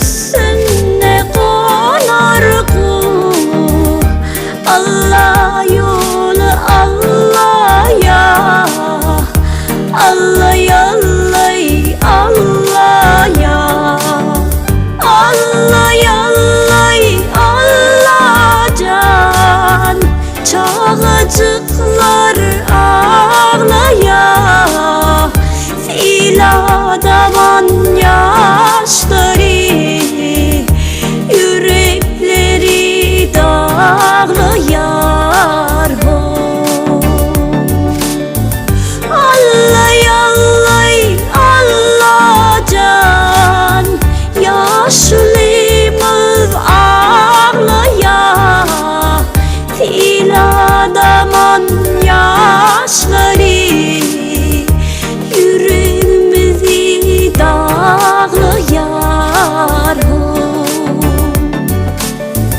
Üstünde gonar kuh Allah yolu Allah ya Allah Allah Allah ya Allah Allah Allah can Çağacıklar ağlaya Filadaman yaşları Yürekleri dağlayar ho Allah Allah Allah can Yaşlımız ağlaya Filadaman yaşları Yüreğimizi dağlayar ho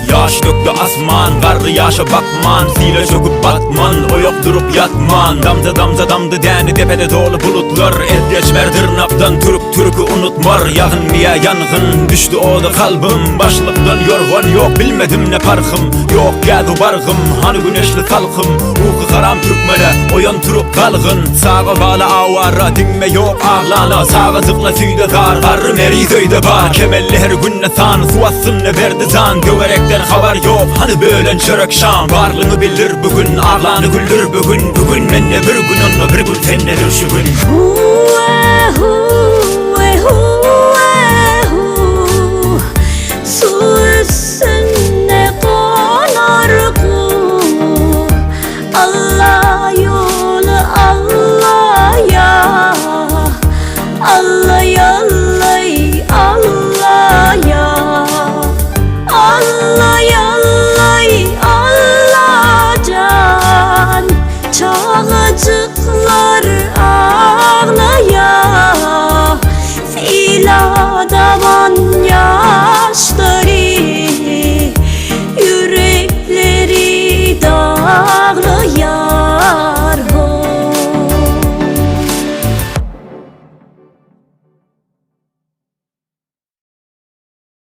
Ýaş dökdi asman, garry ýaşa bakman, Sile çöküp batman, oýak durup ýatman. Damja damja damdy däni depede doly bulutlar, El geçmer dyrnakdan türk türki unutmar. Ýagyn miýä ýangyn, düşdi oda kalbym, Başlykdan ýorgan ýok, bilmedim ne parhym. Ýok gäzu bargym, hany güneşli salkym, Uky haram türkmene, oýan turup galgyn. Saga bala awara, diňme ýok aglana, Sagajykla süýde zar, garry meriz öýde bar. Kemelli her günde san, suw astynda berdi jan, Töwerekden habar ýok, hany bölen çörek şam. Barlyňy bildir bu gün, aglany güldür bu gün, Bu gün mende bir gün, onda bir gün sendedir şu gün. Huwe huwe hu.